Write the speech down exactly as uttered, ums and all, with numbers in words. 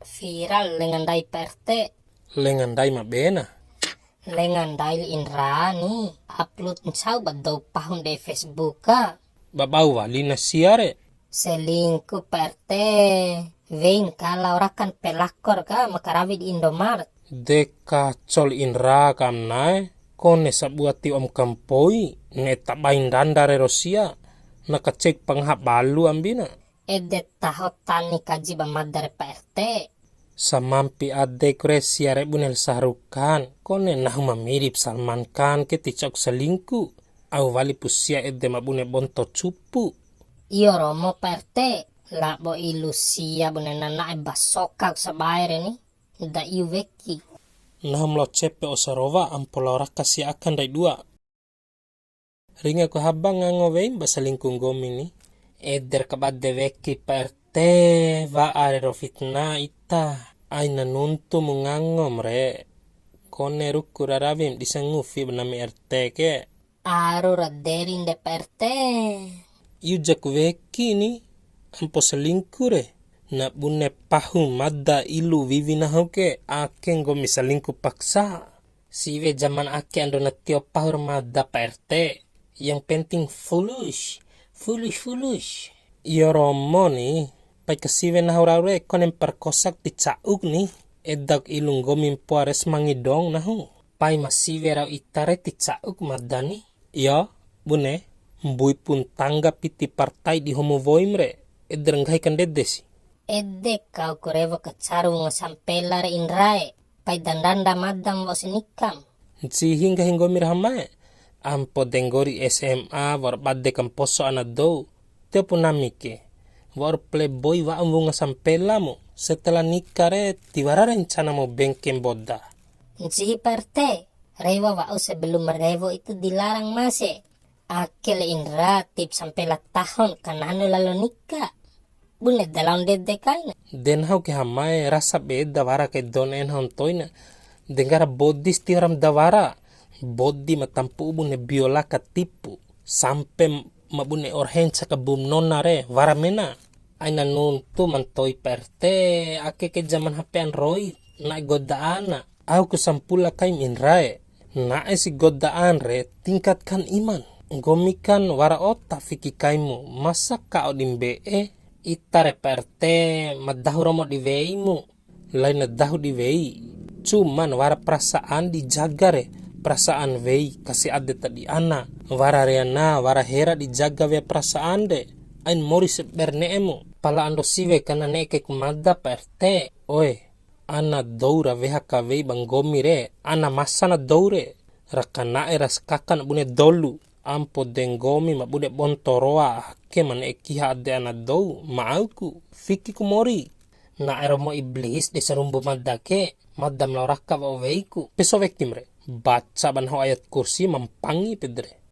Viral lenga ndai Pak R T. Lenga ndai ma bena. Lenga ndai Indra ni, upload ncau ba dou pahun de Facebook ka. Ba bau wali na sia re. Selingkuh Pak R T. Wein ka lao rakan pelakor ka ma karawi di Indomaret. De kacol Indra kam nae, kone sabua ti om kampoi, ne tabai ndanda re ro sia, na kacek pangaha balu ambina. Ede taho tani kaji ba mada re Pak R T. Samampi adeku re sia re bune Shah Rukh Khan, kone nahu ma mirip Salman Khan ke ti ca'uk selingkuh, au walipu sia ede ma bune bonto cupu. Iyo romo Pak R T, labo ilu sia bune nana'e ba soka sabae re ni, da iu weki. Nahu ma lao cepe o sarowa ampo lao raka sia aka ndai dua. Ringaku haba ngango weim ba selingkuh nggomi ni. Eder kabade weki Pak R T, wa'a rero fitnah ita. Aina nuntu mu ngangom re. Kone ruku ra rawim disangufi ba nami R T ke. Aru ra derin de Pak R T. Iu jaku weki ni, ampo selingkuh re. Na bune pahu mada ilu wiwi nahu ke, ake nggomi selingkuh paksa. Siwe zaman ake ando na tio pahu ra mada Pak R T. Yang penting fulus, fulus, fulus. Iyo romo ni, pai ka siwe nahu rau re, kone mperkosak ti ca'uk ni. Edak ilu nggomi mpoa re semangi dong nahu. Pai ma siwe rau ita re ti ca'uk mada ni. Iyo, bune, mbui pun tangga piti partai di homo woim re, eder nggahi kandede si. Ede kau ku rewo kacaru wunga sampela re Indra e, pai da ndanda madam wa'u si nikam. Ncihi nggahi nggomi ra hamae, ampo de nggori S M A wa'ur bade kamposo ana dou, tiopu nami ke, wa'ur playboy wa'u wunga sampela mu, setelah nikah re tiwara rencana mu bengke mboda. Ncihi Pak R T, rewo wa'u sebelum rewo itu dilarang mase. Ake le Indra, tip sampela tahon kananu lalo nika. Bune da lao ndede kaina. De nahu ke hamae rasa be da wara kai dou ne'e nahu ntoina. De nggara bodis tiwara ma da wara. Bodi ma tampu'u bune biola katipu. Sampe m-, ma bune orhenca kabum nona re, wara mena. Aina nuntu ma ntoi Pak R T, ake ke zaman H P Android, na'e godaan na. Au ku sampula kaim Indra e, na'e si godaan re tingkatkan iman. Nggomi kan wara ota fiki kaimu, masa ka'o di mbe'e, ita re Pak R T ma dahu romo di weimu, laina dahu di wei. Cuman wara perasaan dijaga re, perasaan wei kasi ade ta di ana, wara reana, wara hera dijaga wea perasaan de, ain mori seber ne'emu, pala ando siwe kana ne'e kaiku mada Pak R T, oe. Ana dou ra weha kawei ba nggomi re, ana masa na dou re, ra kana'e ra sakaka na bune dolu, ampo de nggomi ma bune bonto roa ake ma ne'e kiha ade ana dou, ma auku, fikiku mori. Na'e romo iblis de sarumbu mada ke, mada ma lao raka wa'u weiku, peso wekim re, baca ba nahu ayat kursi ma mpangi pede re.